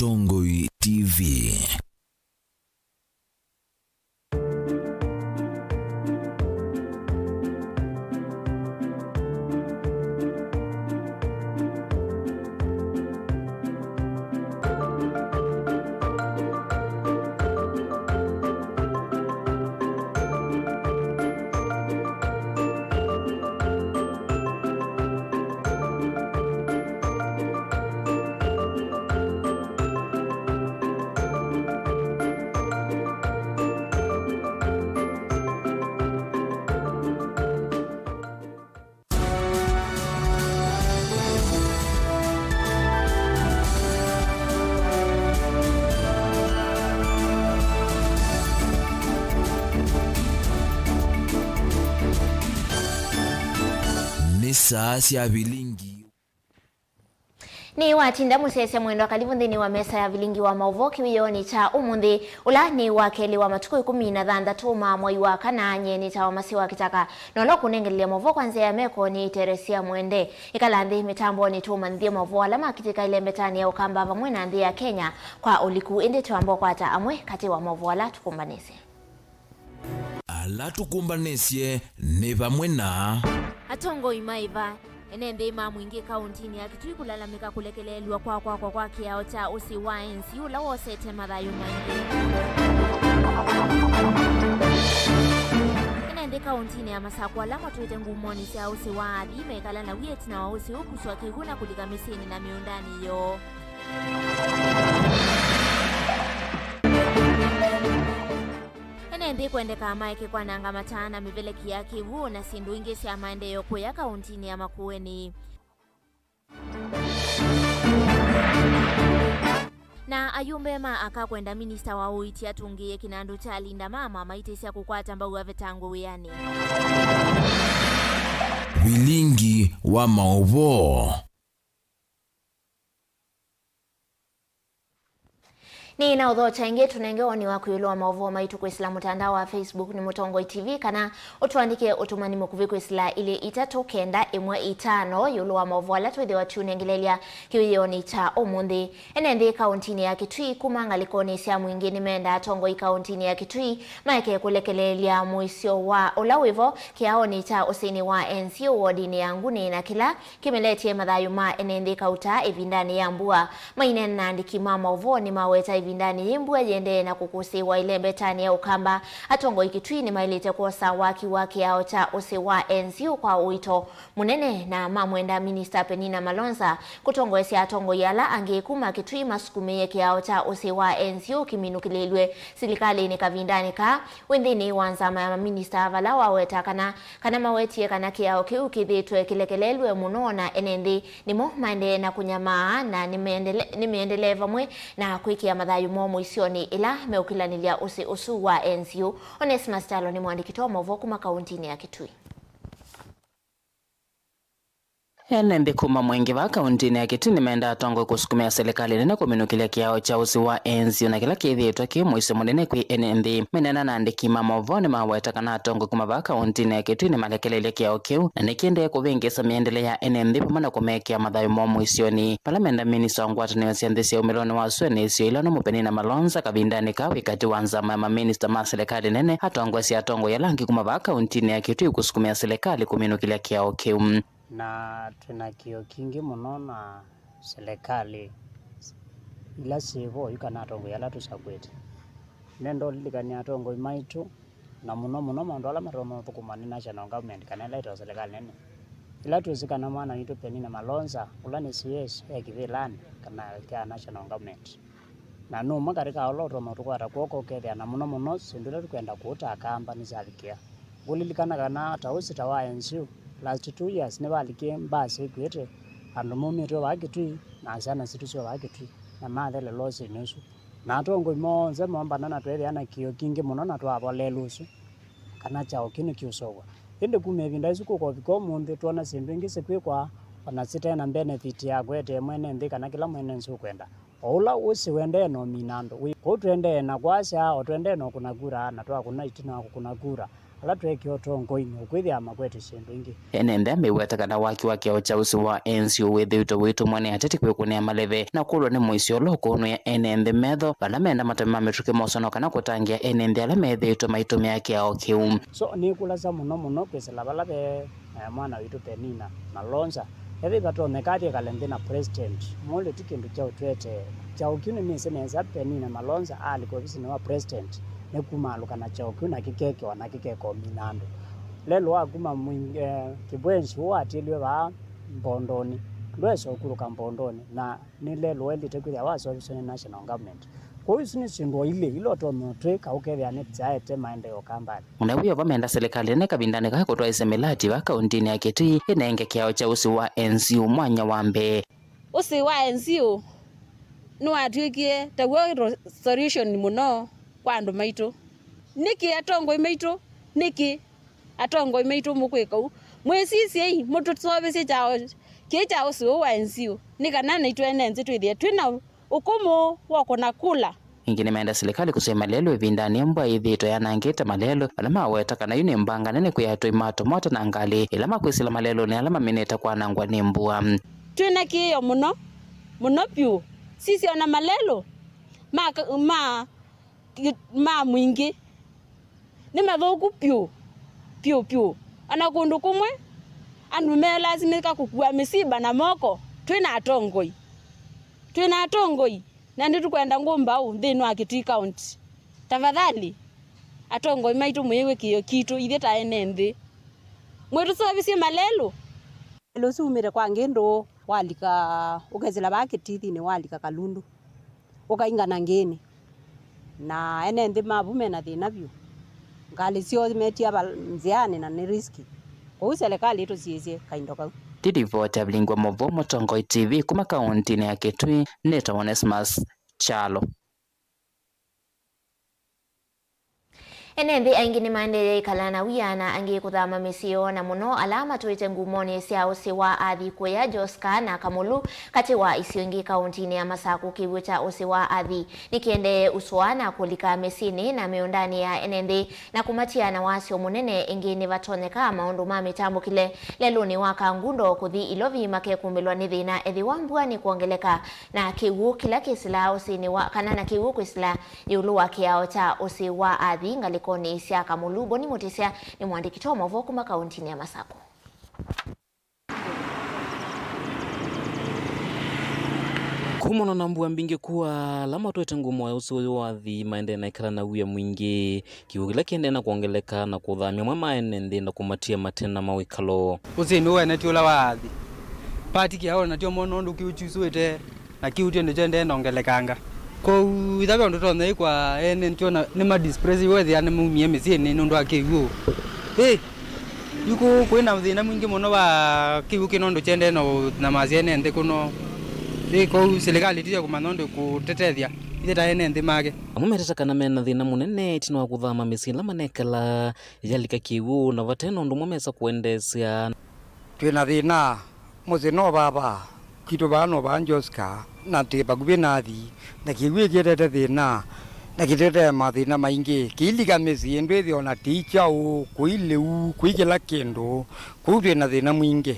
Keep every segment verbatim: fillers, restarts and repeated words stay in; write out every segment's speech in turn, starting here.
Atongoi T V. Nĩ saa sya vilingi. Nĩ watinda mũsyaĩĩsya mwendwa, karibu nthĩnĩ wa mesa ya vilingi wa maũvoo kĩwĩoonĩ kya ũmũnthĩ, ũla nĩ wa kelĩ wa matukũ ĩkũmi na thanthatũ ma mwai wa kana, nyie nĩtawa Masi wa Kĩtaka. Na ũla ũkũnengelelya maũvoo kwa nzĩa ya meko nĩ Teresia Mwende. Ĩkala nthĩ mĩtambonĩ tũũmanyĩthye maũvoo ala makitĩka ĩlembetanĩ ya Ũkamba vamwe na nthĩ ya Kenya kwa ũliku, ĩndĩ twamba ũkwata amwe katĩ wa maũvoo ala tũkũmbanĩsye. Ala tũkũmbanĩsye nĩ vamwe na. Atongoi maĩva. Ene nthĩ ma mwingĩ kauntinĩ ya Kitui kũlalamĩka kũlekeleelw'a kwa kwakwa kwa kĩao kya ũsĩ wa N C U ũla wosete mathayũ maingĩ. Ene nthĩ kauntinĩ ya Masakũ ala matwĩte ngumonĩ sya ũsĩ wa athii mekala na wia ĩtina wa ũsĩ ũũ kuswa kĩw'ũ na kũlika mĩsyĩnĩ na mĩũndanĩ yoo. Ene nthĩ kwendekaa maeke kwananga mataa na mĩveleki ya kĩw'ũ na syĩndũ ingĩ sya maendeeo kũya kauntinĩ ya Makueni. Na ayumbe ma aka kwenda minista wa ũiiti atũngĩĩe kĩnandũ kya Linda Mama maitĩsya kũkwata mbau avetangwe wĩanĩ. Vilingi wa maũvoo. Nĩ na ũthokya ĩngĩ, tũnenge woni waku ĩũlũ wa maũvoo maitũ kwĩsĩla mũtandao wa Facebook nĩ Mũtongoi T V, kana ũtũandĩke ũtũmani mũkuvĩ kwĩsĩla ilĩ itatũ kenda ĩmwe itano ĩũlũ wa maũvoo ala twĩthĩwa tũnengelelya kĩwĩoonĩ kya ũmũnthĩ. Ene nthĩ kauntinĩ ya Kitui kuma ngalĩkonĩ sya mwingĩ nĩmendaa atongoi kauntinĩ ya Kitui maeke kũlekeleelya mũisyo wa ũla wĩvo kĩaonĩ kya ũsĩnĩ wa N C U wodinĩ ya Nguni, na kĩla kĩmeletye mathayũ ma ene nthĩ kauta ĩvindanĩ ya mbua. Maineena na andĩki ma maũvoo nĩmaweta ĩvindanĩ yĩ mbua yĩendee na kũkũsĩĩwa ĩlembetanĩ ya Ũkamba, atongoi Kitui nĩmaĩlĩte kwosa waki wa kĩao kya ũsĩ wa N C U kwa ũito mũnene na mamwenda Minista Penina Malonza kũtongoesya atongoi ala angĩ kuma Kitui masukumĩĩe kĩao kya ũsĩ wa N C U kĩminũkĩlĩlw'e silikalĩnĩ kavindanĩ kaa wĩ nthĩnĩ wa nzama ya maminista, vala waweta kana kana mawetie kana kĩao kĩu kĩthĩĩtwe kĩlekelelw'e mũno na ene nthĩ nĩmo maendee na kũnyamaa na nĩmeendelee, nĩmeendelee vamwe na kwĩkĩa mathayũ moo mũisyonĩ ĩla meũkilanĩlya ũsĩ ũsu wa N C U. Onesmus Kyalo nĩ mũandĩki wa maũvoo kuma kauntinĩ ya Kitui. Ene nthĩ kuma mwingĩ vaa kauntinĩ ya Kitui nĩmendaa atongoi kũsukumĩa silikalĩ nene kũminũkĩlya kĩao kya ũsĩ wa N C U na kĩla kĩthĩĩtwe kĩ mũisyo mũnene kwĩ ene nthĩ. Maineena na andĩki ma maũvoo nĩmaweta kana atongoi kuma vaa kauntinĩ ya Kitui nĩmalekelelye kĩao kĩu na nĩkĩendee kũvĩngĩĩsa mĩendele ya ene nthĩ vamwe na kũmekĩa mathayũ moo mũisyonĩ. Vala menda minista wa ngwatanĩo sya nthĩ sya umĩlonĩ wa sua na isio ila nũmũ Penina Malonza kavindanĩ kaa wĩ katĩ wa nzama ya maminista ma silikalĩ nene atongoesye atongoi ala angĩ kuma vaa kauntinĩ ya Kitui kũsukumĩa silikalĩ kũminũkĩlya kĩao kĩu. Na twĩ na kĩo kingĩ mũno na silikalĩ ila syĩ vo yu kana atongoi ala tũsakũĩte. Nenda ũlilikany'a atongoi maitũ, na mũno mũno maũndũ ala matonya ũthũkũmwa nĩ national government kana ĩla ĩtawa silikalĩ nene. Ĩla twĩsĩ kana mwana witũ Penina Malonza, ũla nĩ C S, e kĩvĩlanĩ kana kya national government. Na nĩ ũmwe katĩ ka ũla ũtonya ũtũkwata kw'oko ũkethĩa, na mũno mũno syĩndũ ila tũkwenda kũũta Akamba nĩsyavikĩa. Ngũlilikana kana ta ũsĩ ta wa N C U, last two years nĩvalikie mbasi ĩkuĩte andũ maumĩte o vaa Kitui na syana sitũ syo vaa Kitui, na mathelelwa ũsĩnĩ ũsu. Na atongoi monthe moombana na tweethĩa na kĩo kingĩ mũno na twavolela ũsu kana kyaũ kĩu nĩkĩũseũvw'a. Ĩndĩ kuma ĩvinda ĩsu kũka ũvika ũmũnthĩ, twona syĩndũ ingĩ sikwĩkwa o na site na benefit ya kũetee mwene nthĩ kana kĩla mwene nthĩ ũkwenda. O ũla ũsĩ ũendee na ũmina andũ wĩ kũu, tũendee na kwasya, o tũendee na ũkũna kura, na twakũna ĩtina wa kũkũna kura, Ala tweekie ũtongoinĩ ũkwĩthĩa makwete syĩndũ ingĩ. Ene nthĩ meweta kana waki wa kĩao kya ũsĩ wa N C O wĩthĩĩtwe ũitũmwa nĩ ateti kwĩkũnĩa maleve na kũlwa nĩ mũisyo ũla ũkũnũĩa ene nthĩ metho vala menda matemi ma mĩtũkĩ mosonoo kana kũtangĩĩa ene nthĩ ala methĩĩtwe maitũmĩa kĩao kĩu. So, nĩkũlasya mũno mũno kwĩsĩla vala ve, eh, mwana witũ Penina Malonza. Ethĩwa vatonyeka athi ekale nthĩ na president, mũlye ti kĩndũ kya ũtwetee. Kyaũ kĩu nĩnĩsĩ nesa Penina Malonza alika ovisinĩ wa president, nĩkumaalũka na kyaũ kĩu na kĩkekewa na kĩkeka ũmina andũ. Lelũ wa kuma Mwingi, eh, Kibwenzi ũũ atiĩlwe vaa Mbondonĩ, ndwesa ũkulũka Mbondonĩ, na nĩ lelũ waĩlĩte kwĩthĩa waseũvisye nĩ national government. Kwoou isu nĩ syĩndũ o ilĩ ila ũtonya ũtwĩka ũkethĩa nĩsyaete maendeeo kambanĩ. Mũnai wĩ ova menda silikalĩ nene kavindanĩ kaa kũtwaĩsya mĩlati va kauntinĩ ya Kitui ĩnenge kĩao kya ũsĩ wa N C O mwanya wa mbee. Ũsĩ wa N C O nĩwatw'ĩkie taw'o restoration mũno kwa andũ maitũ. Nĩkĩ atongoi maitũ? Nĩkĩ atongoi maitũ mũkwĩka ũu? Mwĩsisyei, mũtũseũvĩsye kyaũ kĩĩ kya ũsĩ ũũ wa N C O, nĩ kana naitũ ene nthĩ twĩthĩe twĩ na ũkũmũ wa kũna kula. Ĩngĩ nĩmenda silikalĩ kũseo malelũ ĩvindanĩ mbua ĩthĩĩtwe yanangĩte malelũ, vala maweta kana yu nĩ mbanga nene kwĩ atũi ma tũmota na ngalĩ ĩla makwĩsĩla malelũnĩ ala maminĩte kwanangwa nĩ mbua. Twĩ na kĩĩo mũno, mũno vyũ. Sisya, ona malelũ ma, ma, ma Mwingi nĩ mathũku vyũ, vyũ, vyũ. Ona kũndũ kũmwe andũ melasimĩka kũkua mĩsiba na moko. Twĩ na atongoi, twĩ na atongoi. Na nĩtũkwenda ngũ mbaũ nthĩnĩ wa Kitui County. Tafadhali, atongoi maitũ, mwĩw'e kĩĩo kitũ ithyĩ ta ene nthĩ. Mwĩtũseũvĩsye malelũ. Malelũ ũsu umĩte kwa Ngĩndũ, walika, ũkesĩla vaa Kĩtithinĩ, walika Kalundu, ũkaingana Ngĩĩnĩ. Na ene nthĩ mavu mena thĩna vyũ. Ngalĩ syoo metia val-, nzĩanĩ na nĩ riski. Kwoou selekalĩ ĩtũsiĩĩsye kaindo kau. Ndilivoti ya Vilingwa Movo, Mũtongoi T V, kuma kauntinĩ ya Kitui, nĩtawa Onesmus Kyalo. Ene nthĩ aingĩ nĩmaendeeye ĩkala na wia na angĩ kũthama mĩsyĩ yoo, na mũno ala matũĩte ngumonĩ sya ũsĩ wa athi kũya Joska na Kamulu, katĩ wa isio ingĩ kauntinĩ ya Masakũ. Kĩw'ũ kya ũsĩ wa athi nĩkĩendee ũsũa na kũlika mĩsyĩnĩ na mĩũndanĩ ya ene nthĩ na kũmatia na wasyo mũnene. Ĩngĩ nĩvatonyeka maũndũ ma mĩtambũkĩle lelũnĩ wa Kangundo kũthi Ilovi makekumbĩlwa nĩ thĩna ethĩwa mbua nĩkwongeleka na kĩw'ũ kĩla kĩsĩlaa ũsĩnĩ wa, kana na kĩw'ũ kwĩsĩla ĩũlũ wa kĩao kya ũsĩ wa athi ngalĩkonĩ sya Kamulu. Boni Mũtĩsya nĩ mũandĩki wa maũvoo kuma kauntinĩ ya Masakũ. Kumana na mbua mbingĩ kua, ala matwĩte ngumo ya ũsĩ ũyũ wa athi maendee na ĩkala na wia mwingĩ. Kĩw'ũ kĩla kĩendee na kwongeleka na kũthamya amwe ma ene nthĩ na kũmatia mate na mawĩkalo. Ũsĩnĩ ũũ ene ti ũla wa athi. Pati kĩao na tio mona ũndũ kĩw'ũ kyusũĩte, na kĩw'ũ tio nĩkyo endee na ongelekanga. Kwoou itha ve ũndũ tonya ĩkwa ene nĩtwona nĩ ma displace wethĩa nĩmaumie mĩsyĩnĩ nũndũ wa kĩw'ũ. Ĩ, yu kũũ kwĩ na thĩna mwingĩ mũno wa kĩw'ũ kĩ nũndũ kyendee na ũnyamasya ene nthĩ kũno. Ĩ, kwoou silikalĩ tio kũmanya ũndũ kũtetethya ithe ta ene nthĩ make. Amwe meteta kana mena thĩna mũnene ĩtina wa kũthama mĩsyĩ ĩla manekalaa yalika kĩw'ũ, na vate na ũndũ ũmwe mesa kũendeesya. Twĩ na thĩna, mũsyĩ no vava, kwitũ vaa no vaa Joska, na twĩ vakuvĩ na athi, na kĩw'ũ kĩetete thĩna, na kĩtetee mathĩna maingĩ, kĩilika mĩsyĩ, ndwĩthĩa ona tĩi kyaũ, kũi lĩu, kũi kĩla kĩndũ, kũu twĩ na thĩna mwingĩ.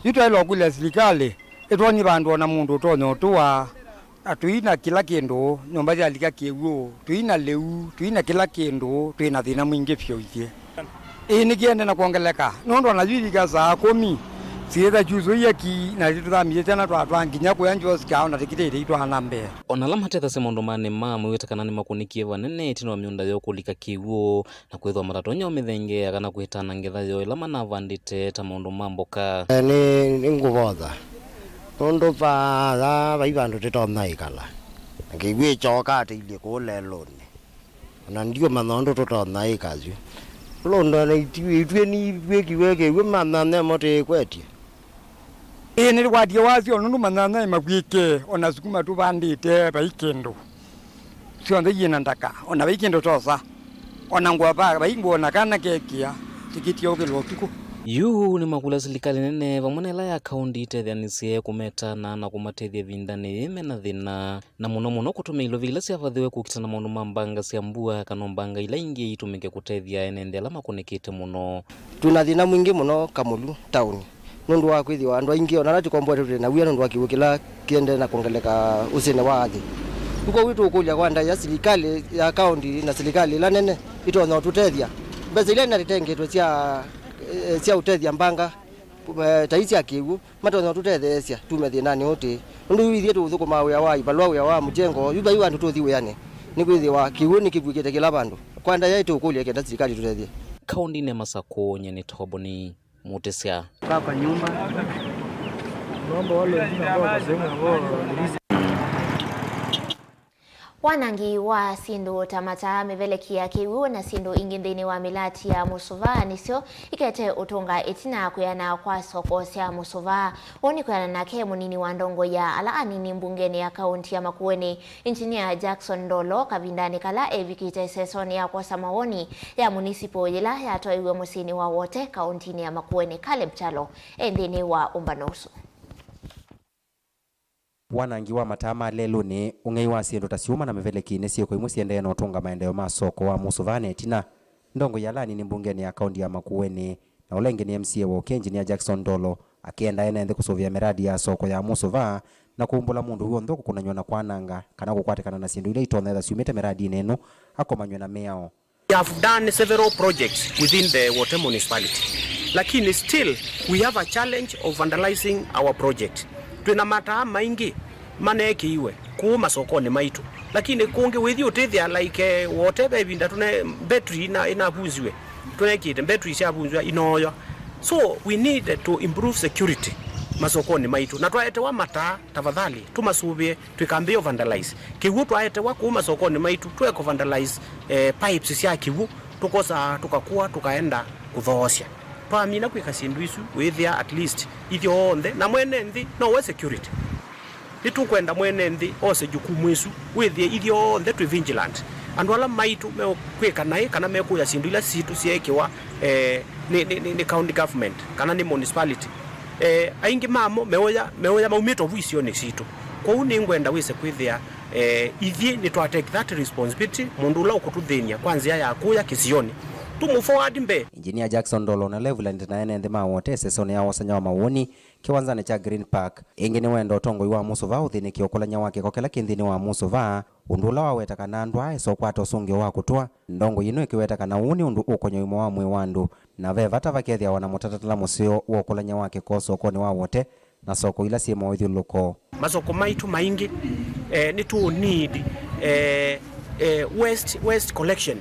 Yu twaĩlwa kũlya silikalĩ ĩtwony'e vandũ ona mũndũ ũtonya ũtũa. Na tũi na kĩla kĩndũ, nyũmba syalika kĩw'ũ, tũi na lĩu, tũi na kĩla kĩndũ, twĩ na thĩna mwingĩ vyũ ithyĩ. Ĩĩ, nĩkĩende na kwongeleka, nũndũ ona yu ivika saa kũmi, syĩtha kyusũie ki, na tũthamiie syana twatwaa nginya kũya Joska, ona tĩkĩtĩte itwaa na mbee. Ona ala matethasya maũndũ ma nĩma mawĩte kana nĩmakũnĩkie vanene ĩtina wa mĩũnda yoo kũlika kĩw'ũ, na kwĩthwa matatonya ũmĩthengeea kana kwĩtana ngetha yoo ĩla manavandĩte ta maũndũ ma mboka. Nĩ, nĩngũvotha nũndũ vaa vai vandũ tũtonya ĩkala, na kĩw'ũ kyoka atĩilyĩ kũũ lelũnĩ, ona ndiũmanya ũndũ tũtonya ĩka yu. Lũndũ na ithuĩ, ithuĩ nĩ ithuĩ kĩw'ũ kĩw'ũ manyanya ĩmo tĩkwetye. Ĩĩ, nĩtũkwatie wasyo nũndũ manyanya nĩmakw'ĩke, ona sukuma tũvandĩte vai kĩndũ. Syonthe iĩ na ndaka, ona vai kĩndũ tosa, ona ngũa va, vai ngũa na kana kekĩa, tĩkĩtie ũkĩlwa ũtukũ. Yu nĩ makũlya silikalĩ nene vamwe na ĩla ya kaũnti itetheanĩsye kũmetana na kũmatethya ĩvindanĩ yĩĩ me na thĩna, na mũno mũno kũtũmĩa ilovi ila syavathĩwe kũkita na maũndũ ma mbanga sya mbua kana mbanga ila ingĩ itũmĩke kũtethya ene nthĩ ala makũnĩkĩte mũno. Twĩ na thĩna mwingĩ mũno Kamũlu taoni nũndũ wa kwĩthĩwa andũ aingĩ, ona ala tũkomboete, tũte na wia nũndũ wa kĩw'ũ kĩla kĩendee na kwongeleka ũsĩnĩ wa athĩ. Kwoou tũũkũlya kwa ndaĩa silikalĩ ya kaũnti na silikalĩ ila nene itonya ũtũtethya. Mbesa ila inatitengetwe sya, eh, sya ũtethya mbanga, eh, ta ii sya kĩw'ũ, matonya ũtũtetheesya tume thĩnanĩ ũũ tũĩ. Nũndũ yu ithyĩ tũũthũkũmaa wĩa wa ivalũa, wĩa wa mũjengo, yu vai vandũ tũthi wĩanĩ, nĩkwĩthĩwa kĩw'ũ nĩkĩvw'ĩkĩte kĩla vandũ. Kwa ndaĩa ĩtũũkũlya kenda silikalĩ ĩtũtethye. Kaũntinĩ ya Masakũ, nyie nĩ Toboni Mutisya. Kaa kwa nyumba. Naomba wale wengine ambao wako sehemu ambao waulize. Wanangi wa syĩndũ ta mataa, mĩveleki ya kĩw'ũ na syĩndũ ingĩ nthĩnĩ wa mĩlati ya Mũsũvaa nĩsyo ikete ũtũnga ĩtina kwĩana kwa soko sya Mũsũvaa. Ũũ nĩ kwĩana nake mũnini wa ndongoi ya ala anini mbungenĩ ya kaũnti ya Makueni, Engineer Jackson Ndolo, kavindanĩ kala evikĩte sesonĩ ya kwosa mawoni ya municipal yĩla yatwaiwe mũsyĩnĩ wa Wote, kaũntinĩ ya Makueni. Caleb Kyalo e nthĩnĩ wa ũmbano ũsu. Wanangi wa mataa ma lelũnĩ, ũng'ei wa syĩndũ ta syuma na mĩveleki nĩ syĩko imwe siendee na ũtũnga maendeeo ma soko wa Mũsũvaa na ĩtina. Ndongoi ya ala anini mbungenĩ ya kaũnti ya Makueni na ũla ĩngĩ nĩ M C A wa ũkĩ, Engineer Jackson Ndolo, akĩenda ene nthĩ kũsũvĩa mĩradi ya soko ya Mũsũvaa na kũumbũla mũndũ w'onthe ũkũkũnanywa na kwananga kana kũkwatĩkana na syĩndũ ila itonya etha syumĩte mĩradinĩ ĩno akomanywe na mĩao. We have done several projects within the Wote municipality, lakini still we have a challenge of vandalizing our project. Twĩna mataa maingĩ maneekĩiwe kũu masokonĩ maitũ, lakini kũngĩ wĩthi ũtĩthĩa like, eh, Wote ve ĩvinda tũne battery ina, inavunziwe, tũnekĩte battery syavunziwa inoywa. So we need to improve security masokonĩ maitũ, na twaetewa mataa, tafadhali tũmasũvĩe, tũikambĩĩo vandalize. Kĩw'ũ twaetewa kũu masokonĩ maitũ, tũeko vandalize, eh, pipes sya kĩw'ũ, tũkosaa, tũkakua, tũkaenda kũthoosya. Twamina kwĩka syĩndũ isu, wĩthĩa at least ithyonthe, na mwene nthĩ no we security. Nĩtũkwenda mwene nthĩ ose jukumu ĩsu, wĩthĩe ithyonthe twĩ vigilant. Andũ ala maitũ mekwĩka naĩ kana mekũya syĩndũ ila sitũ syeekĩwa, eh, nĩ, nĩ, nĩ, nĩ county government kana nĩ municipality, eh, aingĩ mamo meũya, meũya maumĩte ovisionĩ sitũ. Kwoou nĩngwenda wĩse kwĩthĩa, eh, ithyĩ nĩtwa take that responsibility, mũndũ ũla ũkũtũthĩny'a kwa nzĩa ya kũya kĩsionĩ, tũmũ forward mbee. Engineer Jackson Ndolo na levulanĩte na ene nthĩ ma Wote sesonĩ ya wosany'a wa mawoni kĩwanzanĩ kya Green Park. Ĩngĩ nĩwenda ũtongoi wa Mũsũvaa ũthĩnĩke ũkũlany'a wa kĩko kĩla kĩ nthĩnĩ wa Mũsũvaa, ũndũ ũla waweta kana andũ aa esa ũkwata ũsũngĩo wa kũtũa. Ndongoi ĩno ĩkĩweta kana ũũ nĩ ũndũ ũkonya ũima wa mwĩĩ wa andũ, na ve vata vakethĩawa na mũtatatala mũseo wa ũkũlany'a wa kĩko sokonĩ wa Wote na soko ila syĩ maũthyũlũlũko. Masoko maitũ maingĩ, eh, nĩ tũ need, eh, eh, waste, waste collection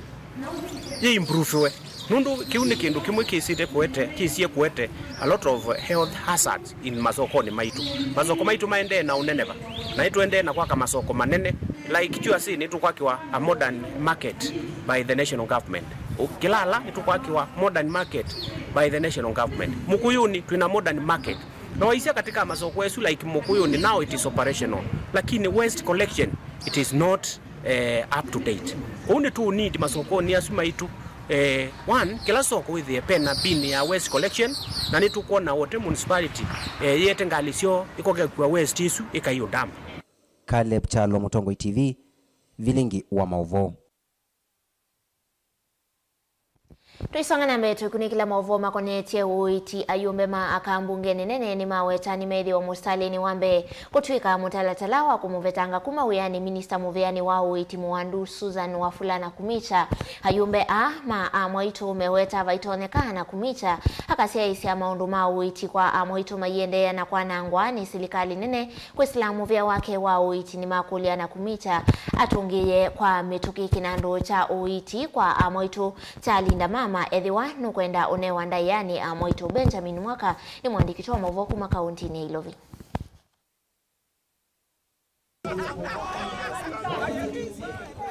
yĩ improvewe, nũndũ kĩu nĩ kĩndũ kĩmwe kĩsĩte kũete, kĩsie kũete a lot of health hazards in masokonĩ maitũ. Masoko maitũ maendee na ũneneva, na nĩtũendee na kwaka masoko manene, like Chuasi nĩtũkwakĩwa a modern market by the national government. Ũ-, Kĩlala nĩtũkwakĩwa modern market by the national government. Mũkũyũnĩ twĩna modern market. Na waisya katika masoko esu, like Mũkũyũnĩ, now it is operational, lakini waste collection, it is not, eh, up to date. Kwoou nĩ tũ need masokonĩ asu maitũ, eh, one, kĩla soko wĩthĩe pena bin ya waste collection, na nĩ tũkwona Wote municipality, eh, yĩete ngalĩ syoo ĩkokekua waste isu ĩkaiũ dump. Caleb Kyalo, Mũtongoi T V, Vilingi wa Maũvoo. Tũisonga na mbee, tũikunĩkĩla maũvoo makonetye ũiiti. Ayumbe ma aka mbungenĩ nene nĩmaweta nĩmethĩwa mũsitalĩnĩ wa mbee kũtw'ĩka mũtalatala wa kũmũvetanga kuma wĩanĩ minista mũvĩanĩ wa ũiiti mũwandu Susan Wafula Nakhumicha. Ayumbe aa ma Amwaitũ meweta vaitonyeka Nakhumicha akasyaĩĩsya maũndũ ma ũiiti kwa Amwaitũ maiendeea na kwanangwa nĩ silikalĩ nene kwĩsĩla mũvĩa wake wa ũiiti. Nĩmakũlya Nakhumicha atũngĩĩe kwa mĩtũkĩ kĩnandũ kya ũiiti kwa Amwaitũ kya Linda Mama ethĩwa nũkwenda ũnewa ndaĩanĩ Amwaitũ. Benjamin Mwaka nĩ mũandĩki witũ wa maũvoo kuma kaũntinĩ ya Ilovi.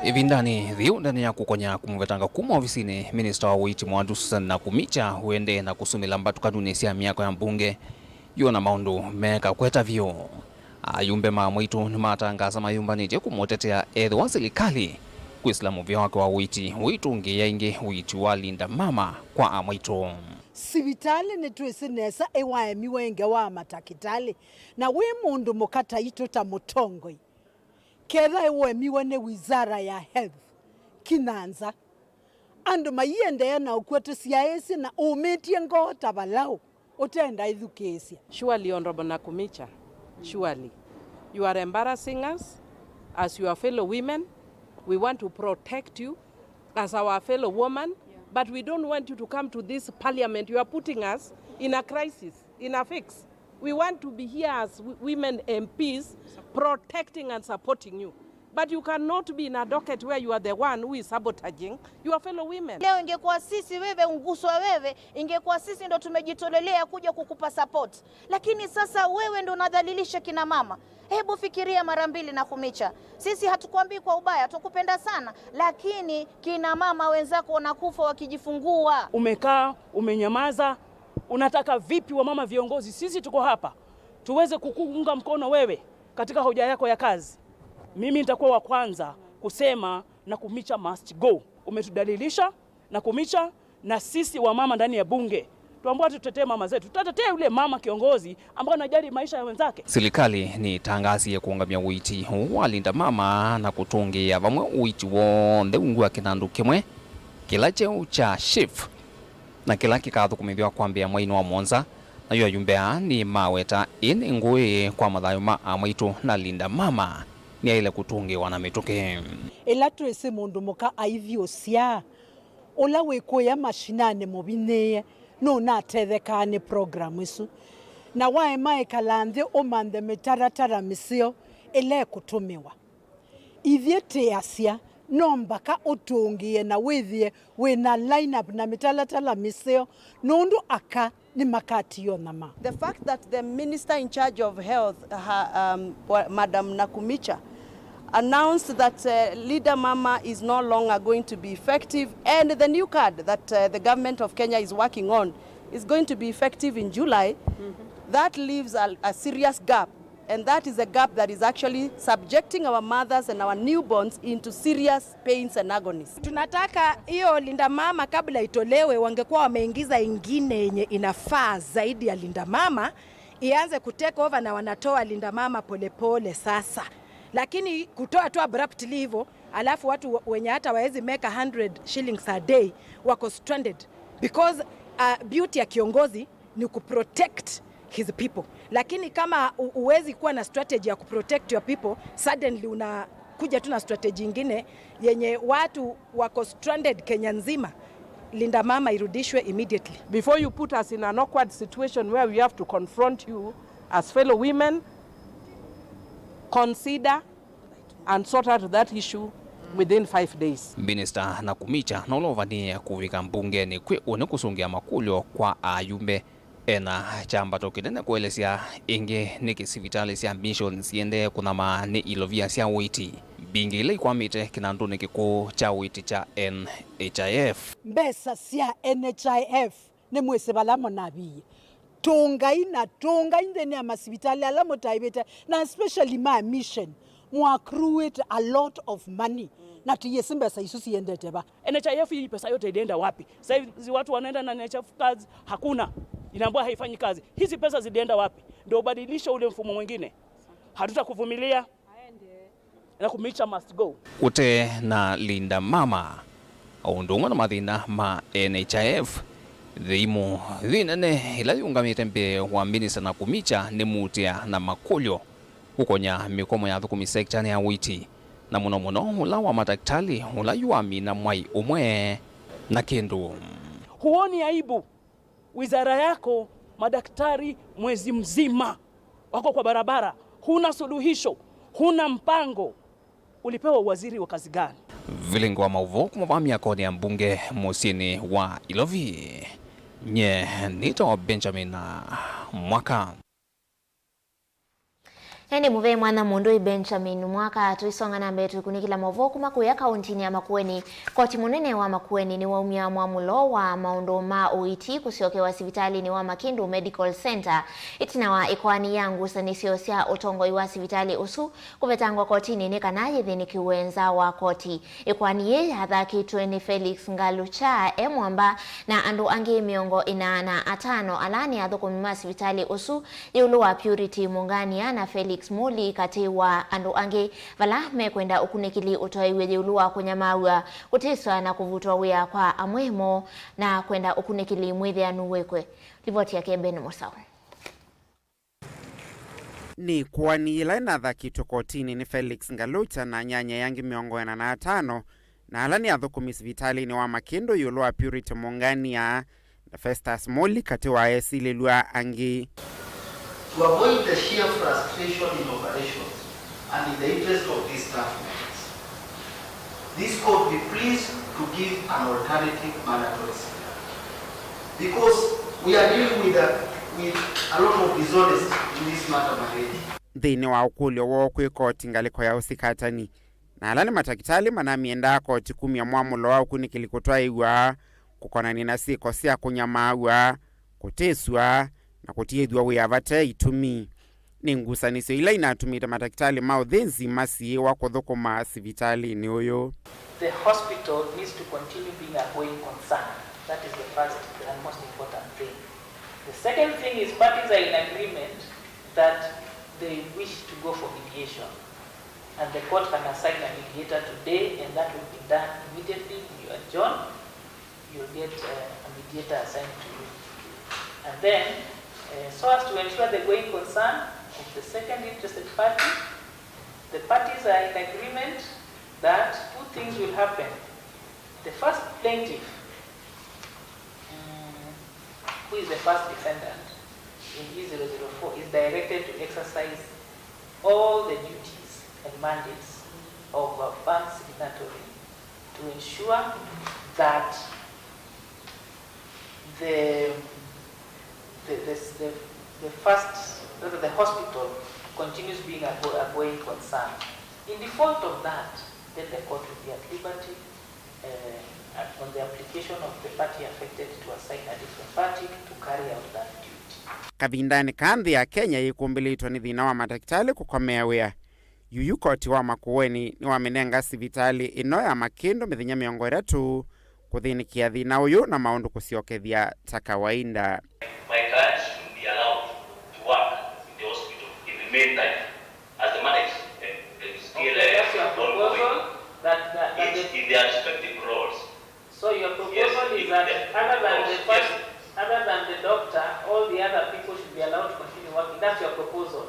Ĩvindanĩ yĩu, ndanĩ ya kũkonya kũmũvetanga kuma ovisinĩ, minista wa ũiiti mũwandu Susan Nakhumicha ũendee na kũsumĩla mbatũkanunĩ sya myako ya mbunge yĩũna maũndũ meeka kweta vyũ. Ayumbe ma Amwaitũ nĩmatangaasa mayũmbanĩtye kũmũtetea ethĩwa silikalĩ kwĩsĩla mũvĩa wake wa ũiiti ũitũngĩĩa ĩngĩ ũiiti wa Linda Mama kwa Amwaitũ. Sivitalĩ nĩtwĩsĩ nesa ĩwaemiwe ngewa wa matakĩtalĩ, na wĩ mũndũ mũka taitũ ta mũtongoi, ketha ĩwaemiwe nĩ Wizara ya Health, kinya nza. Andũ maiendeea na ũkw'a tũsyaĩĩsye na ũmĩtye ngoo ta valaũ ũtenda ĩthukĩĩsya. Surely, Honorable Nakumicha, surely. You are embarrassing us as your fellow women. We want to protect you as our fellow woman, but we don't want you to come to this parliament. You are putting us in a crisis, in a fix. We want to be here as w-, women M Ps, protecting and supporting you. But you cannot be in a docket where you are the one who is sabotaging your fellow women. Leo ingekuwa sisi wewe unguswa wewe, ingekuwa sisi ndo tumejitolelea kuja kukupa support. Lakini sasa wewe ndo unadhalilisha kina mama. Hebu fikiria mara mbili, Nakumicha. Sisi hatukuambii kwa ubaya, tukupenda sana, lakini kina mama wenzako wanakufa wakijifungua. Umekaa, umenyamaza, unataka vipi wamama viongozi? Sisi tuko hapa tuweze kukuunga mkono wewe katika hoja yako ya kazi. Mimi nitakuwa wa kwanza kusema Nakumicha must go. Umetudhalilisha, Nakumicha, na sisi wamama ndani ya bunge tuambao tutetee mama zetu. Tutatetea yule mama kiongozi ambaye anajali maisha ya wenzake. Silikalĩ nĩtangasie kũũngamya ũiiti ũũ wa Linda Mama na kũtũngĩĩa vamwe ũiiti w'onthe ungu wa kĩnandũ kĩmwe kĩla kyeũ kya SHIF, na kĩla kĩkathũkũmĩthw'a kwambĩĩa mweinĩ wa mũonza. Nayo ayumbe aa nĩmaweta ĩĩ nĩ ngũĩ kwa mathayũ ma amwaitũ na Linda Mama nĩaĩle kũtũngĩĩwa na mĩtũkĩ. Ĩla twĩsĩ mũndũ mũka aithi ũsyaa, ũla wĩ kũya mashinani mũvinyĩĩe nũnatethekaa nĩ program ĩsu. Na waema ĩkala nthĩ ũmanthe mĩtaratara mĩseo ĩla ĩkũtũmĩwa. Ithyĩ tĩasya no mbaka ũtũngĩĩe na wĩthĩe wĩ na line up na mĩtalatala mĩseo, nũndũ aka nĩmakatiwa nyama. The fact that the minister in charge of health, uh, um, wa-, Madam Nakumicha, announced that, uh, Linda Mama is no longer going to be effective, and the new card that, uh, the government of Kenya is working on is going to be effective in July, that leaves a, a serious gap. And that is a gap that is actually subjecting our mothers and our newborns into serious pains and agonies. Tunataka hiyo Linda Mama, kabla itolewe, wangekuwa wameingiza ingine yenye inafaa zaidi ya Linda Mama, ianze kutake over, na wanatoa Linda Mama polepole sasa. Lakini kutoa tu abruptly hivyo, alafu watu wenye hata waezi make a hundred shillings a day wako stranded, because, uh, beauty ya kiongozi ni kuprotect his people. Lakini kama u-, huwezi kuwa na strategy ya kuprotect your people, suddenly unakuja tu na strategy ingine yenye watu wako stranded Kenya nzima. Linda Mama irudishwe immediately. Before you put us in an awkward situation where we have to confront you as fellow women, consider and sort out that issue within five days. Minister Nakumicha nũlovanie kũvika mbungenĩ kwĩ ũnĩ kũsũngĩa makũlyo kwa ayumbe ena kyambato kĩnene kũelesya ĩngĩ nĩkĩ sivitalĩ sya mission siendee kũnyamaa nĩ ilovia sya ũiiti mbingĩ ila ikwamĩte kĩnandũnĩ kĩkũũ kya ũiiti kya N H I F. Mbesa sya N H I F nĩmwĩsĩ vala mũnaviie. Tũngai na tũngai nthĩnĩ ya masivitalĩ ala mũtaĩvĩte, na especially ma mission, mũ accrue a lot of money, na tũyĩsĩ mbesa isu siendete va. N H I F, hii pesa yote ilienda wapi? Sasa hizi watu wanaenda na N H I F cards, hakuna. Inaambiwa haifanyi kazi. Hizi pesa zilienda wapi? Ndio ubadilishe ule mfumo mwingine. Hatutakuvumilia. Nakumicha must go. Ũte na Linda Mama, o ũndũ ũmwe na mathĩna ma N H I F, thimũ yĩ nene ĩla yũngamĩte mbee wa Minista Nakumicha nĩ mũtĩa na makũlyo ũkonya mĩkomo ya athũkũmi sektanĩ ya ũiiti, na mũno mũno ũla wa matakĩtalĩ ũla yu wamina mwai ũmwe na kĩndũ. Huoni aibu? Wizara yako, madaktari mwezi mzima wako kwa barabara, huna suluhisho, huna mpango. Ulipewa uwaziri wa kazi gani? Vilingi wa maũvoo kuma vaa myakonĩ ya mbunge mũsyĩnĩ wa Ilovi, nye nĩtawa Benjamin Mwaka. Ĩndĩ mũvea mwana mũndũ ĩ Benjamin Mwaka. Tũisonga na mbee tũikunĩkĩla maũvoo kuma kũya kaũntinĩ ya Makueni. Koti mũnene wa Makueni nĩwaumya mwamũlo wa maũndũ ma ũiiti kũsyokewa sivitalĩnĩ wa Makĩndũ Medical Center, ĩtina wa ĩkoani ya ngusanĩsyo sya ũtongoi wa sivitalĩ ũsu kũvetangwa kotinĩ nĩ kana yĩthĩnĩkĩwe nza wa koti. Ĩkoani yĩĩ yathakĩtwe nĩ Felix Ngalucha e mwamba na andũ angĩ mĩongo ĩna na atano ala nĩ athũkũmi ma sivitalĩ ũsu, ĩũlũ wa Purity Mungania na Felix Muli, katĩ wa andũ angĩ vala mekwenda ũkunĩkĩli ũtwaĩw'e ĩũlũ wa kũnyamaaw'a, kũtĩswa na kũvutwa wĩa kwa amwe moo, na kwenda ũkunĩkĩli mwĩthĩanu wĩkwe. Livoti yake Ben Mũsaũ. Nĩ ĩkoani yĩla ĩnathakĩtwe kotinĩ nĩ Felix Ngalucha na anyanyae angĩ mĩongo ĩna na atano, na ala nĩ athũkũmi sivitalĩnĩ wa Makĩndũ ĩũlũ wa Purity Mungania na Festus Muli, katĩ wa esilĩlw'a angĩ. To avoid the sheer frustration in operations and in the interest of these staff members, this court be pleased to give an alternative mandatory sentence, because we are dealing with a, with a lot of dishonesty in this matter, my lady. Nthĩnĩ wa ũkũlyo woo kwĩ koti ngalĩko ya ũsikatani, na ala nĩ matakĩtalĩ manamĩendaa koti kumya mwamũlo wa ũkunĩkĩli kũtwaĩw'a kũkonany'a na syĩko sya kũnyamaaw'a, kũtĩsw'a, na kũtiĩthw'a wĩa vate itumi. Nĩ ngusanĩsyo ila inatumĩte matakĩtalĩ ma ũthĩnzi masiĩĩwa kũthũkũma sivitalĩnĩ ũyũ. The hospital needs to continue being a going concern. That is the first and most important thing. The second thing is parties are in agreement that they wish to go for mediation. And the court can assign a mediator today, and that will be done immediately. You adjourn, you'll get uh, a mediator assigned to you. And then, uh, so as to ensure the going concern of the second interested party, the parties are in agreement that two things will happen. The first plaintiff, mm, who is the first defendant in E zero zero four, is directed to exercise all the duties and mandates of a bank signatory to ensure that the, the, the, the, the first, rather the hospital continues being a, go- a going concern. In default of that, then the court will be at liberty uh, on the application of the party affected to assign a different party to carry out that duty. Kavindanĩ kaa nthĩ ya Kenya yĩkumbĩlĩtwe nĩ thĩna wa matakĩtalĩ kũkomea wĩa, yuyu koti wa Makueni nĩwamĩnenga sivitalĩ ĩno ya Makĩndũ mĩthenya mĩongo ĩtatũ kũthĩnĩkĩa thĩna ũyũ na maũndũ kũsyokethya ta kawaida. My clients should be allowed to work in the hospital in the meantime. As the management, the, the T L A. Okay, that's your proposal, that, that, that is the in their respective roles. So your proposal is that other than the first, other than the doctor, all the other people should be allowed to continue working. That's your proposal.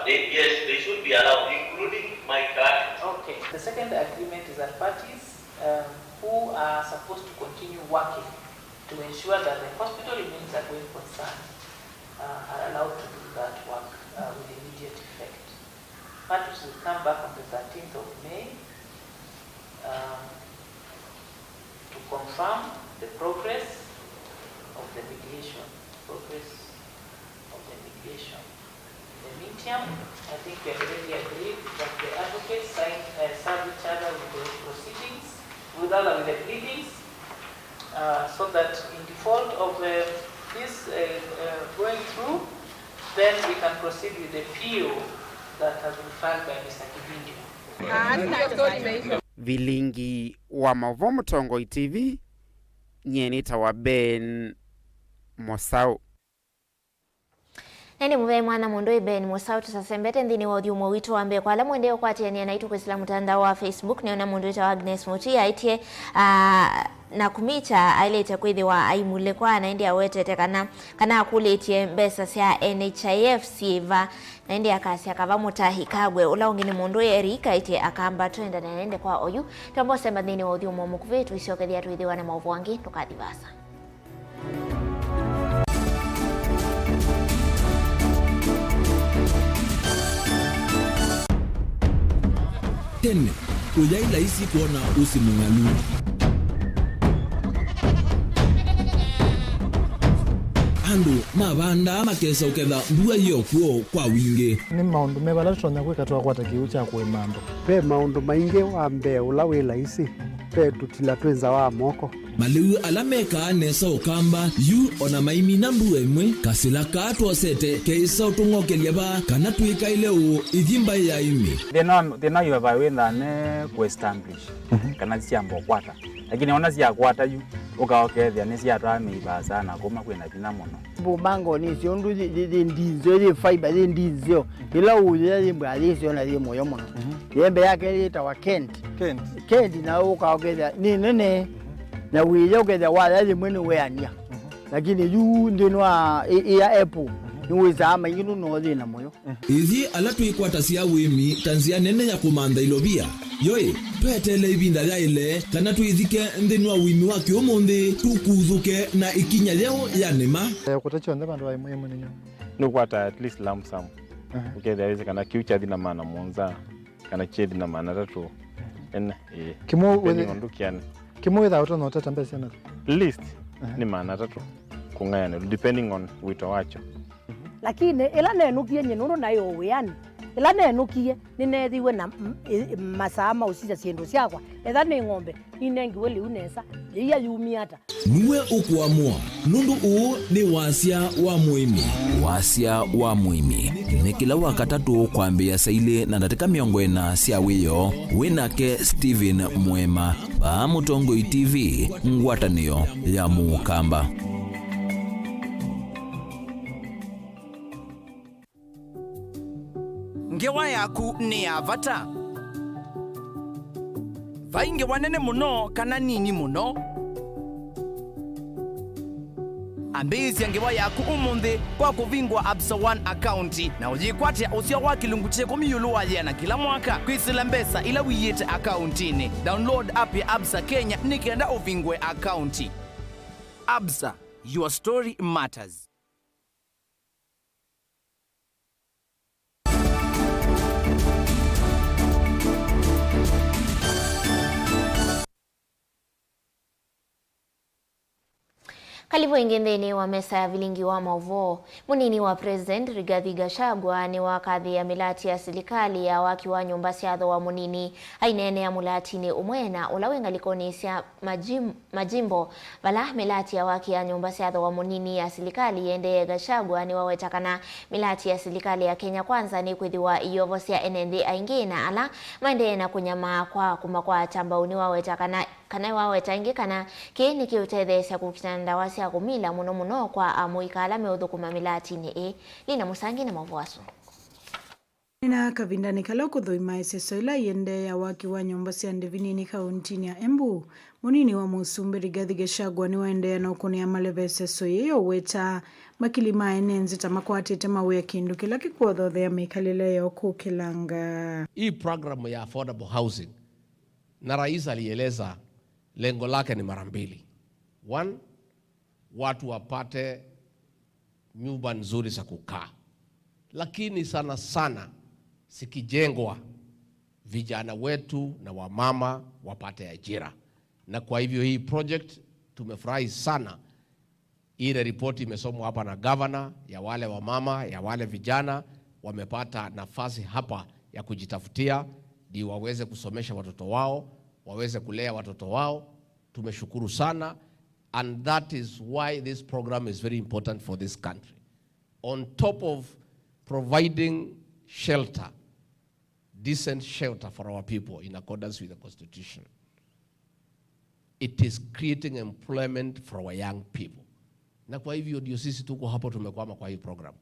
They, yes, they should be allowed, including my client. Okay. The second agreement is that parties um, who are supposed to continue working to ensure that the hospital remains a going concern uh, are allowed to do that work uh, with immediate effect. Parties will come back on the thirteenth of May um, to confirm the progress of the mediation. Progress of the mediation. In the meantime, I think we have already agreed that the advocates sign, uh, serve each other with the proceedings, with other with the pleadings, uh, so that in default of uh, this uh, uh, going through, then we can proceed with the appeal that has been filed by Mister Kibindio. Vilingi wa Maũvoo Mũtongoi T V, nyie nĩtawa Ben Mũsaũ. Na ĩndĩ mũvea mwana mũndũ ĩ Ben Mũsaũ. Tũsasembete nthĩnĩ wa ũthyũmũo witũ wa mbee. Kwa ala mwendee ũkwatĩanĩa naitũ kwĩsĩla mũtandao wa Facebook, nĩona mũndũ wĩtawa Agnes Muti aĩtye, ah, Nakhumicha aĩlĩte kwĩthĩwa aimulĩkwa, na ĩndĩ awetete kana, kana akũlĩtye mbesa sya N H I F syĩ va, na ĩndĩ akasya kava mũtahi Kagwe. Ũla ũngĩ nĩ mũndũ Eric aĩtye akamba twendane na ĩndĩ kwa oyu. Twamba ũsemba nthĩnĩ wa ũthyũmũo mũkuvĩ, tũisyokethya twĩthĩwa na maũvoo angĩ, ndũkathi vaasa. Tene, ũyaĩ laisi kwona ũsĩ mũng'alu. Andũ mavandaa makesa ũketha mbua yĩ o kw'o kwa wingĩ. Nĩ maũndũ meva ala tũtonya kwĩka twakwata kĩw'ũ kya kũĩma andũ? Ve maũndũ maingĩ. Wa mbee ũla wĩ laisi, ve tũtila twĩ nza wa moko. Malĩu ala mekaa nesa Ũkamba yu o na maimina mbua ĩmwe, kasĩla kaa twosete keĩsa ũtũng'okelya vaa kana twĩkaĩle ũũ ithi mbaĩ ya ĩmĩ. Thĩna, thĩna yu ava wĩ nthane kũ establish kana syamba ũkwata. Lakini ona syakwata yu, ũka ũkethĩa nĩsyatwaa mĩivaa sana kuma kwĩna vinya mũno. Mbumangoni icio ũndũ yĩ, yĩ, yĩ ndinzeo, yĩ fiber, yĩ ndinzeo. Ĩla ũyĩa yĩ mbwa yĩseo na yĩ mũyo mũno. Yembe yake yĩtawa Kent. Kent. Kent na ũka ũkethĩa nĩ nene. Na wĩya ũkethĩa waya yĩmwe nĩ weania. Lakini yu nthĩnĩ wa ĩ, ĩ ya apple, nĩ wĩsaa maingĩ nũno thĩna mũyo. Ithyĩ ala twĩkwatasya ũĩmi ta nzĩa nene ya kũmantha ilovia, yoĩ, tweteele ĩvinda yaĩle kana twĩthike nthĩnĩ wa ũĩmi wa kĩũmũnthĩ, tũkuthũke na ĩkinya yeũ ya nĩma. Eh, kũta kyonthe vandũ va ĩmwe ĩmwe nĩnyo. Nũkwata at least lump sum. Aha. Ũkethĩa wĩsĩ kana kĩu kyathi na maana mũonza, kana kyethi na maana atatũ. Ene, ĩĩ. Kĩmwe depending wĩthĩ-, on ndũkĩanĩ. Kĩmwe wĩthaa ũtonya ũteta mbesa na least, aha, nĩ maana atatũ kũng'ayanĩlwa, depending on wĩto wakyo. Lakini ĩla nenũkie nyie nũndũ naĩ o wĩanĩ, ĩla nenũkie nĩneethiwe na m-, ĩ-, masaa ma ũsisya syĩndũ syakwa, etha nĩ ng'ombe, ninengiwe lĩu nesa, yĩia yumie ata? Nue ũkũamũa, nũndũ ũũ nĩ Wasya wa Mũĩmi. Wasya wa Mũĩmi nĩ kĩla Wakatatũ kwambĩĩa saa ilĩ na ndatĩka mĩongo ĩna sya wĩoo. Wĩ nake Stephen Mwema, vaa Mũtongoi T V, ngwatanĩo ya Mũkamba. Ngewa yaku nĩ ya vata. Vai ngewa nene mũno kana nini mũno. Ambĩĩsya ngewa yaku ũmũnthĩ kwa kũvingũa Absa One account na ũyĩkwatĩa ũseo wa kĩlungu kya ĩkũmi ĩũlũ wa yĩana kĩla mwaka kwĩsĩla mbesa ila ũiĩte akauntinĩ. Download app ya Absa Kenya nĩ kenda ũvingũe akaunti. Absa, your story matters. Kalĩvu ĩngĩ nthĩnĩ wa mesa ya vilingi wa maũvoo. Mũnini wa President Rigathi Gachagua nĩwakathĩĩa mĩlati ya silikalĩ ya waki wa nyũmba sya thooa mũnini. Aineenea mũlatinĩ ũmwe na ũla wĩ ngalĩkonĩ sya Majim-, Majimbo, vala mĩlati ya waki ya nyũmba sya thooa mũnini ya silikalĩ yĩendee, Gachagua nĩwaweta kana mĩlati ya silikalĩ ya Kenya Kwanza nĩkwĩthĩwa ĩyovosya ene nthĩ aingĩ na ala maendee na kũnyamaa kwa kũmakwata mbau. Nĩwaweta kana, kana nĩwaweta ĩngĩ kana kĩĩ nĩkĩũtetheesya kũkitana na ndawa sya kũmila, mũno mũno kwa amũika ala meũthũkũma mĩlatinĩ ĩĩ. Lina Mũsangi na maũvoo asu. Nĩna kavindanĩ kala ũkũthũima ĩseso ĩla ĩendee ya waki wa nyũmba sya ndĩvi nini kauntinĩ ya Embu, mũnini wa mũsumbĩ Rigathi Gachagua nĩwaendeea na ũkũnĩa maleve ĩseso yĩĩ, ũweta makili ma ene nzĩ ta makwatĩte mawĩa kĩndũ kĩla kĩkwothothea mĩkalĩle yoo kũkĩlanga. Hii program ya affordable housing, na rais alieleza lengo lake ni mara mbili. One, watu wapate nyumba nzuri za kukaa, lakini sana sana zikijengwa, vijana wetu na wamama wapate ajira. Na kwa hivyo hii project tumefurahi sana, ile ripoti imesomwa hapa na gavana, ya wale wamama, ya wale vijana wamepata nafasi hapa ya kujitafutia, ndio waweze kusomesha watoto wao, waweze kulea watoto wao. Tumeshukuru sana. And that is why this program is very important for this country. On top of providing shelter, decent shelter for our people in accordance with the constitution, it is creating employment for our young people. Na kwa hivyo ndio sisi tuko hapo, tumekwama kwa hii program.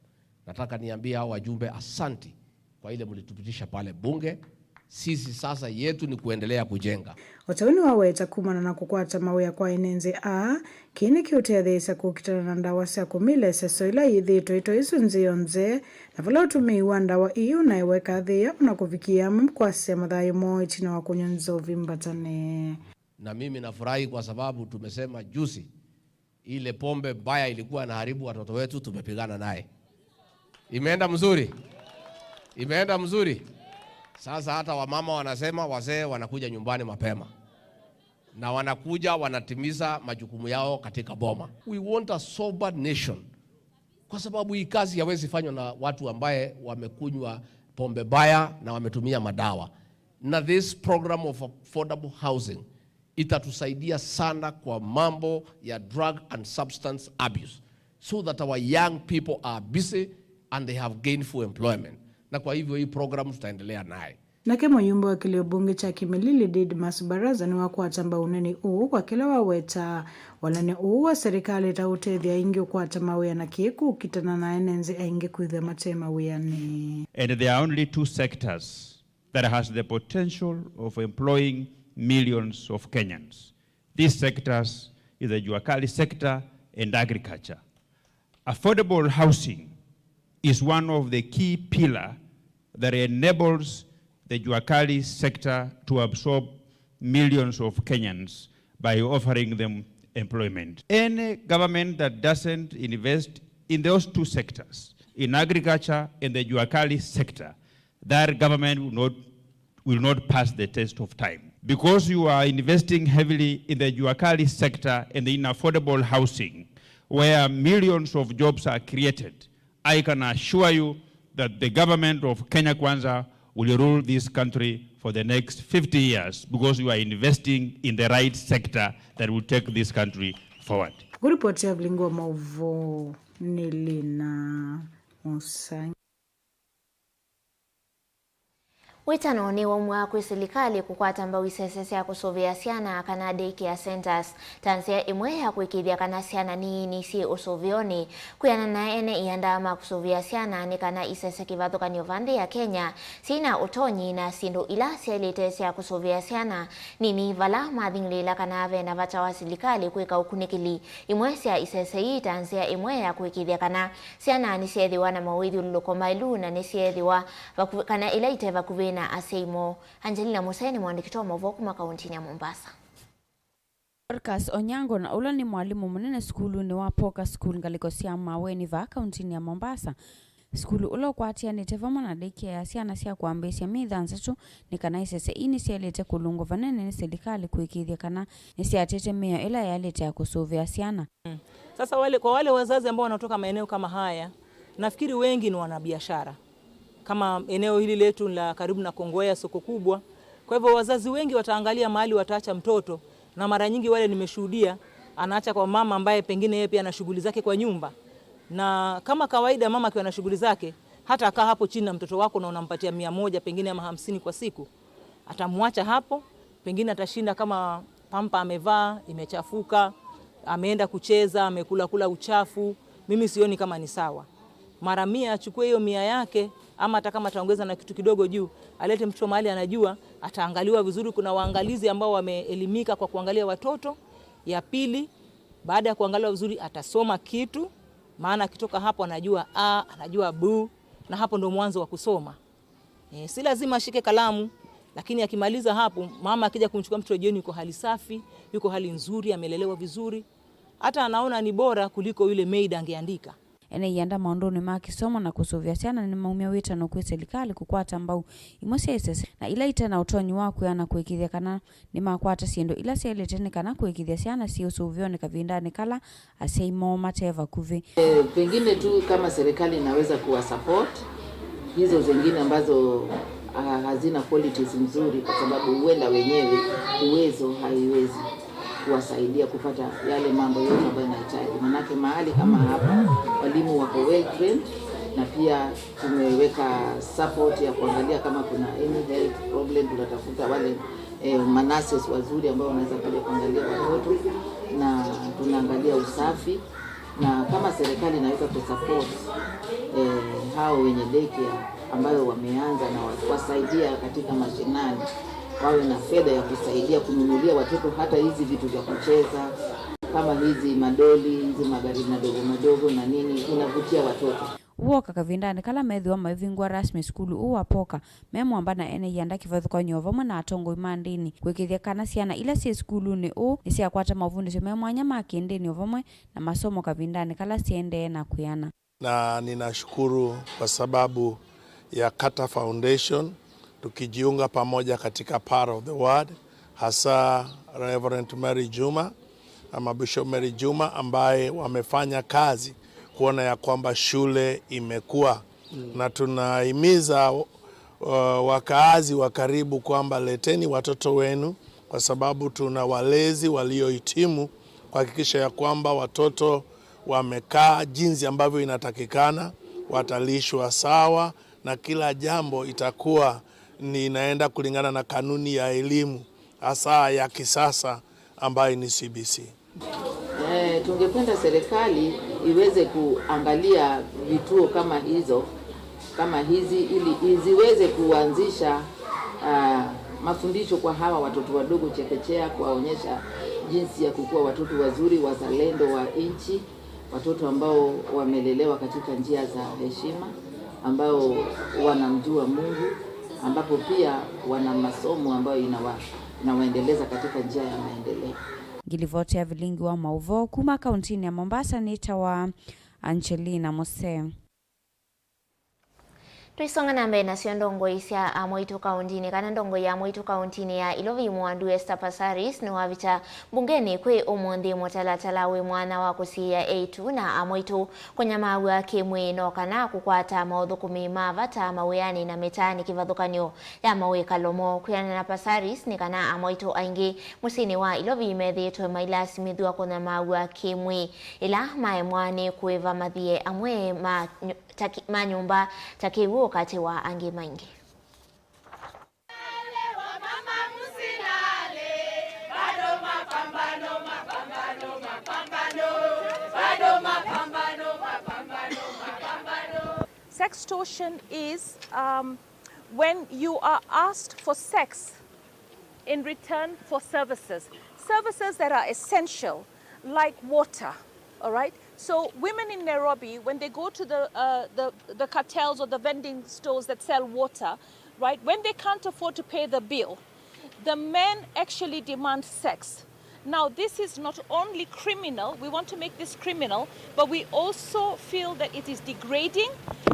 Nataka niambie hao wajumbe asanti kwa ile mlitupitisha pale bunge. Sisi sasa yetu ni kuendelea kujenga. O ta ũu nĩwaweta kumana na kũkwata mawĩa kwa ene nzĩ aa, kĩĩ nĩkĩũtetheesya kũkitana na ndawa sya kũmila ĩseso ĩla yĩthĩĩtwe ĩtoisũ nzĩ yonthe, na vala ũtũmĩi wa ndawa ii ũnaewa ĩkathĩĩa ona kũvikĩa amwe kwasya mathayũ moo ĩtina wa kũnywa nzovi mbatane. Na mimi nafurahi kwa sababu tumesema juzi, ile pombe mbaya ilikuwa inaharibu watoto wetu, tumepigana naye. Imeenda mzuri? Imeenda mzuri? Sasa hata wamama wanasema wazee wanakuja nyumbani mapema. Na wanakuja wanatimiza majukumu yao katika boma. We want a sober nation Kwa sababu hii kazi haiwezi fanywa na watu ambaye wamekunywa pombe mbaya na wametumia madawa. Na this program of affordable housing itatusaidia sana kwa mambo ya drug and substance abuse, so that our young people are busy and they have gainful employment. Na kwa hivyo hii program tutaendelea naye. Nake mũyumbe wa kĩlĩo mbunge kya Kimilili, Didmus Baraza, nĩwakwata mbau ũnene ũũ kwa kĩla waweta walany'o ũũ wa serikali ta ũtethya aingĩ ũkwata mawĩa na kĩĩ kũkitana na ene nthĩ aingĩ kwĩthwa mate mawĩanĩ. And there are only two sectors that has the potential of employing millions of Kenyans. These sectors is the Jua Kali sector and agriculture. Affordable housing is one of the key pillar that enables the Jua Kali sector to absorb millions of Kenyans by offering them employment. Any government that doesn't invest in those two sectors, in agriculture and the Jua Kali sector, that government will not, will not pass the test of time. Because you are investing heavily in the Jua Kali sector and in affordable housing, where millions of jobs are created, I can assure you that the government of Kenya Kwanza will rule this country for the next fifty years, because you are investing in the right sector that will take this countly forward. Kũripoti ya Vilingi wa Maũvoo nĩ Lina Mũsangi. Wĩtano nĩwaumw'a kwĩ silikalĩ kũkwata mbau isese sya kũsũvĩa syana, kana daycare centers, ta nzĩa ĩmwe ya kũĩkĩĩthya kana syana nini syĩ ũsũvĩonĩ. Kwĩanana na ene ianda ma kũsũvĩa syana, nĩ kana isese kĩvathũkany'o va nthĩ ya Kenya syĩna ũtonyi na syĩndũ ila syaĩlĩte sya kũsũvĩa syana nini, vala mathing'ĩlĩĩla kana ve na vata wa silikalĩ kwĩka ũkunĩkĩli imwe sya isese ii ta nzĩa ĩmwe ya kũĩkĩĩthya kana syana nĩsyeethĩwa na mawĩthyũlũlũko maĩlu na nĩsyeethĩwa vaku-, kana ila ite vakuvĩ na asyai moo. Angelina Musee nĩ mũandĩki wa maũvoo kuma kauntinĩ ya Mombasa. Dorcas Onyango, na ũla nĩ mwalimũ mũnene sukulunĩ wa Poka School ngalĩko sya Maweni vaa kauntinĩ ya Mombasa, sukulu ũla ũkwatĩanĩte vamwe na daycare ya syana sya kwambĩĩsya myei thanthatũ, nĩ kana isese ii nĩsyaĩlĩte kũlũngwa vanene nĩ silikalĩ kũĩkĩĩthya kana nĩsyatĩte mĩao ĩla yaĩlĩte ya kũsũvĩa syana. Sasa wale, kwa wale wazazi ambao wanatoka maeneo kama haya, nafikiri wengi ni wanabiashara. Kama eneo hili letu la karibu na Kongowea, soko kubwa. Kwa hivyo wazazi wengi wataangalia mahali wataacha mtoto, na mara nyingi wale nimeshuhudia, anaacha kwa mama ambaye pengine yeye pia ana shughuli zake kwa nyumba. Na kama kawaida mama akiwa na shughuli zake, hata kaa hapo chini na mtoto wako na unampatia mia moja pengine ama hamsini kwa siku, atamwacha hapo, pengine atashinda kama pampa amevaa imechafuka, ameenda kucheza, amekula kula uchafu, mimi sioni kama ni sawa. Mara mia achukue hiyo mia yake, ama hata kama ataongeza na kitu kidogo juu, alete mtoto mahali anajua, ataangaliwa vizuri. Kuna waangalizi ambao wameelimika kwa kuangalia watoto. Ya pili, baada ya kuangaliwa vizuri, atasoma kitu, maana akitoka hapo anajua A, anajua B, na hapo ndo mwanzo wa kusoma. Eh, si lazima ashike kalamu, lakini akimaliza hapo, mama akija kumchukua mtoto jioni, yuko hali safi, yuko hali nzuri, amelelewa vizuri, hata anaona ni bora kuliko yule maid angeandika. Ene ianda maũndũnĩ ma kĩsomo na kũsũvĩa syana nĩmaumya wĩtano kwĩ silikalĩ kũkwata mbau imwe sya isese na ila ite na ũtonyi wa kwĩana kũĩkĩĩthya kana nĩmakwata syĩndũ ila syaĩlĩte nĩ kana kũĩkĩĩthya syana syĩ ũsũvĩonĩ kavindanĩ kala asyai moo mate vakuvĩ. Eh, pengine tu kama serikali inaweza kuwa support hizo zingine ambazo, ah, hazina qualities nzuri, kwa sababu huenda wenyewe uwezo haiwezi kuwasaidia kupata yale mambo yote ambayo inahitaji. Manake mahali kama hapa walimu wako well trained, na pia tumeweka support ya kuangalia kama kuna any health problem, tunatafuta wale eh, manurses wazuri ambao wanaweza kuja kuangalia watoto, na tunaangalia usafi, na kama serikali inaweza kusupport, eh, hao wenye daycare ambayo wameanza na wa-, kuwasaidia katika mashinani, wawe na fedha ya kusaidia kununulia watoto hata hizi vitu vya kucheza kama hizi madoli, hizi magari madogo madogo na nini, inavutia watoto. Ũu woka kavindanĩ kala methĩwa maivingũa rasmi sukulu ũũ wa Poka, me mwamba na ene ianda kĩvathũkany'o vamwe na atongoi ma ndĩni, kũĩkĩĩthya kana syana ila syĩ sukulunĩ ũũ nĩsyakwata mavundĩsyo me mwanya ma kĩndĩni o vamwe na masomo kavindanĩ kala syaendee na kwĩana. Na ninashukuru kwa sababu ya Kata Foundation, tukijiunga pamoja katika Power of the Word, hasa Reverend Mary Juma ama Bishop Mary Juma, ambaye wamefanya kazi kuona ya kwamba shule imekuwa. Na tunahimiza, uh, wakaazi wa karibu kwamba leteni watoto wenu, kwa sababu tuna walezi waliohitimu kuhakikisha ya kwamba watoto wamekaa jinsi ambavyo inatakikana, watalishwa sawa, na kila jambo itakuwa ni inaenda kulingana na kanuni ya elimu, hasa ya kisasa ambayo ni C B C. Eh, tungependa serikali iweze kuangalia vituo kama hizo, kama hizi, ili ziweze kuanzisha, ah, mafundisho kwa hawa watoto wadogo chekechea, kuwaonyesha jinsi ya kukuwa watoto wazuri, wazalendo wa nchi, watoto ambao wamelelewa katika njia za heshima, ambao wanamjua Mungu, ambapo pia wana masomo ambayo inawa-, inawaendeleza katika njia ya maendeleo. Ngilivoti ya vilingi wa mauvoo kuma kauntinĩ ya Mombasa nĩtawa Angelina Mose. Tũisonga na mbee nasyo ndongoi sya amwaitũ kauntinĩ, kana ndongoi ya amwaitũ kauntinĩ ya Ilovi Mwandu Esther Passaris nĩwavĩta mbungenĩ kwĩ ũmũnthĩ mũtalatala wĩ mwanya wa kũsiĩĩa eĩtu na amwaitũ kũnyamaaw'a kĩ-mwĩĩ no kana kũkwata maũthũkũmi ma vata mawĩanĩ na mĩtaanĩ kĩvathũkany'o ya mawĩkalo moo. Kwĩanana na Passaris nĩ kana amwaitũ aingĩ mũsyĩnĩ wa Ilovi methĩĩtwe mailasimĩthw'a kũnyamaaw'a kĩ-mwĩĩ ĩla maemwa nĩ kũĩva mathiĩ amwe ma nyu-, ta ki-, ma nyũmba ta kĩw'ũ katĩ wa angĩ maingĩ. Sextortion is, um, when you are asked for sex in return for services, services that are essential, like water, all right? So women in Nairobi, when they go to the, uh, the, the cartels or the vending stores that sell water, right, when they can't afford to pay the bill, the men actually demand sex. Now, this is not only criminal, we want to make this criminal, but we also feel that it is degrading.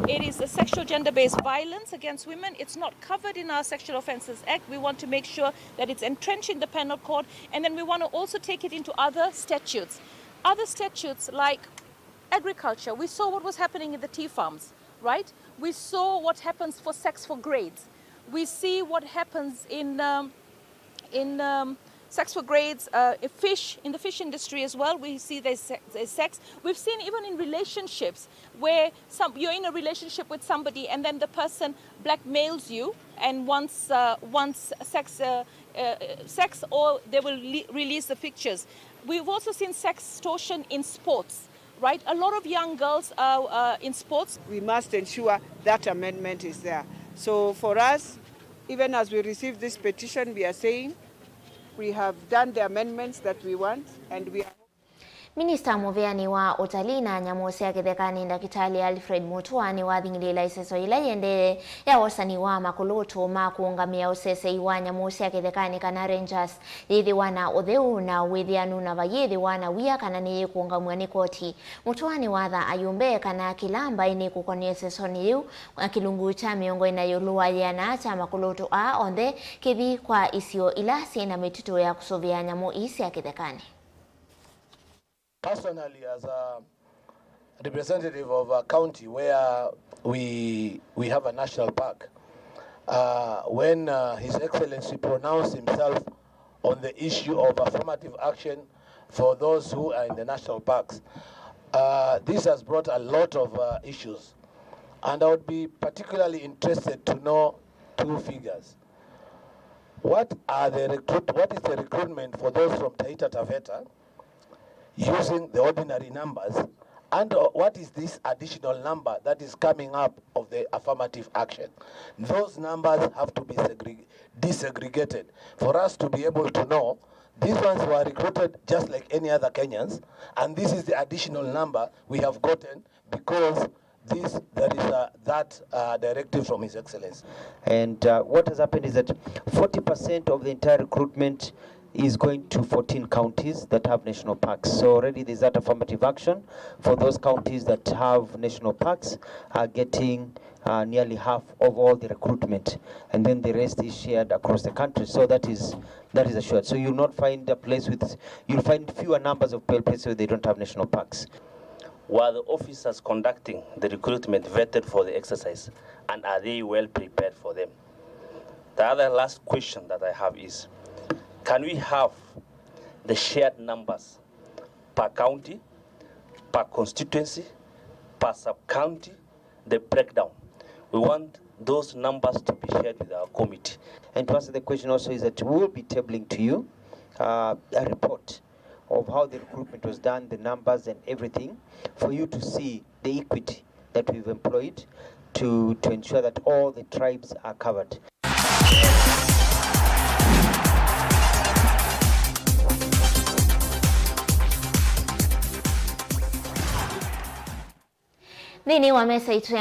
It is a sexual gender-based violence against women. It's not covered in our Sexual Offences Act. We want to make sure that it's entrenched in the penal code, and then we want to also take it into other statutes. Other statutes like agriculture, we saw what was happening in the tea farms, right? We saw what happens for sex for grades. We see what happens in, um, in, um, sex for grades, uh, in fish, in the fish industry as well, we see there's se-, there's sex. We've seen even in relationships where some, you're in a relationship with somebody and then the person blackmails you and wants, uh, wants sex, uh, uh, sex, or they will le-, release the pictures. We've also seen sextortion in sports, right? A lot of young girls are, uh, in sports. We must ensure that amendment is there. So for us, even as we receive this petition, we are saying we have done the amendments that we want, and we are Minista mũvĩanĩ wa ũtalii na nyamũ sya kĩthekanĩ, Ndakĩtalĩ Alfred Mutua, nĩwathing'ilĩĩla ĩseso yĩla yĩendee ya wosani wa makũlũtũ ma kũũngamĩa ũsesei wa nyamũ sya kĩthekanĩ, kana rangers, yĩthĩwa na ũtheu na wĩthĩanu na vayĩthĩwa na wia kana nĩyĩkũũngamw'a nĩ koti. Mutua nĩwatha ayũmbe kana kĩla mbaĩ nĩkũkonĩa ĩsesonĩ yĩu na kĩlungu kya mĩongo ĩna ĩũlũ wa yĩana kya makũlũtũ aa onthe kĩthi kwa isio ila syĩ na mĩtitũ ya kũsũvĩa nyamũ ii sya kĩthekanĩ. Personally, as a representative of a county where we, we have a national park, uh, when, uh, His Excellency pronounced himself on the issue of affirmative action for those who are in the national parks, uh, this has brought a lot of, uh, issues. And I would be particularly interested to know two figures. What are the recruit-, what is the recruitment for those from Taita Taveta using the ordinary numbers, and, uh, what is this additional number that is coming up of the affirmative action? Those numbers have to be segre-, desegregated for us to be able to know these ones were recruited just like any other Kenyans, and this is the additional number we have gotten because this, there is a, that, uh, directive from His Excellency. And, uh, what has happened is that forty percent of the entire recruitment is going to fourteen counties that have national parks. So already there's that affirmative action for those counties that have national parks are getting, uh, nearly half of all the recruitment, and then the rest is shared across the country. So that is, that is assured. So you'll not find a place with, you'll find fewer numbers of places where they don't have national parks. Were the officers conducting the recruitment vetted for the exercise, and are they well prepared for them? The other last question that I have is, can we have the shared numbers per county, per constituency, per sub-county, the breakdown? We want those numbers to be shared with our committee. And to answer the question also is that we will be tabling to you, uh, a report of how the recruitment was done, the numbers and everything, for you to see the equity that we've employed to, to ensure that all the tribes are covered. Nthĩnĩ wa mesa itũ ya